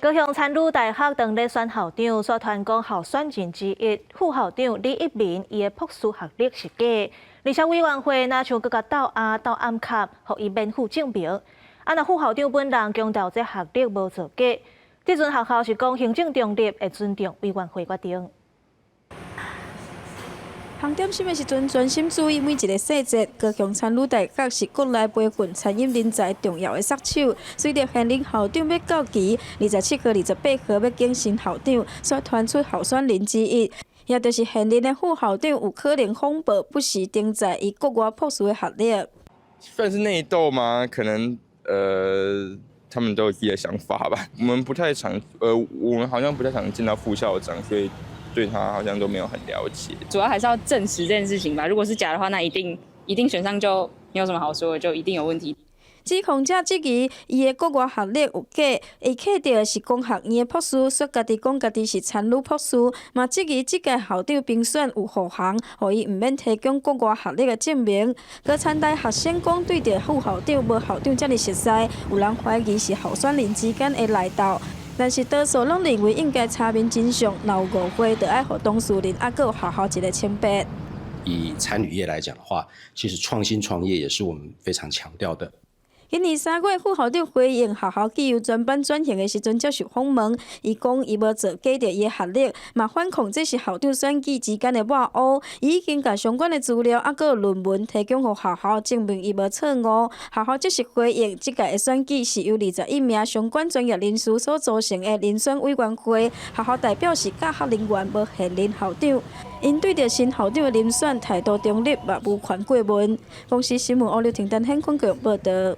高雄餐旅大學當咧選校長，煞傳講候選人之一副校長李一鳴，伊的博士學歷是假，而且委員會若像閣共鬥壓鬥暗崁，予伊免付證明。啊，若副校長本人強調這學歷無造假，這陣學校是講行政中立，會尊重委員會決定。紅點新的時陣，專心注意每一个細節。高雄餐旅大學是國內培訓餐飲人才重要的殺手。隨著現任校長欲到期，27號、28號欲揀新校長，煞傳出候選人之一，也就是現任的副校長有可能謊報不實登載伊國外博士的學歷。算是內鬥嗎？可能，他們都有自己的想法吧。我們不太常，我們好像不太常見到副校長，所以對他好像都沒有很了解。主要還是要證實這件事情吧。如果是假的話，那一定一定選上就沒有什麼好說的，就一定有問題。指控者質疑伊的國外學歷有假，伊課著的是工學院的博士，說家己講家己是餐旅博士，嘛質疑這屆校長評選有護航，予伊毋免提供國外學歷的證明。高餐大學生講對著副校長無校長遮爾熟似，有人懷疑是候選人之間的內鬥。但是多數攏認為應該查明真相，若有誤會，就愛予當事人猶閣有學校一个清白。以餐旅業來講的話，其實創新創業也是我們非常強調的。今年3月，副校長回應學校既有專班轉型的時陣接受訪問，伊講伊無造假著伊的學歷，嘛反控這是校長選舉之間的抹烏。伊已經共相關的資料猶閣論文提供予學校，證明伊無錯誤。學校則是回應，這屆的選舉是由21名相關專業人士所組成的遴選委員會，學校代表是教學人員，無現任校長。𪜶對著新校長的遴選態度中立，嘛無權過問。公視新聞歐劉婷丹顯坤報導。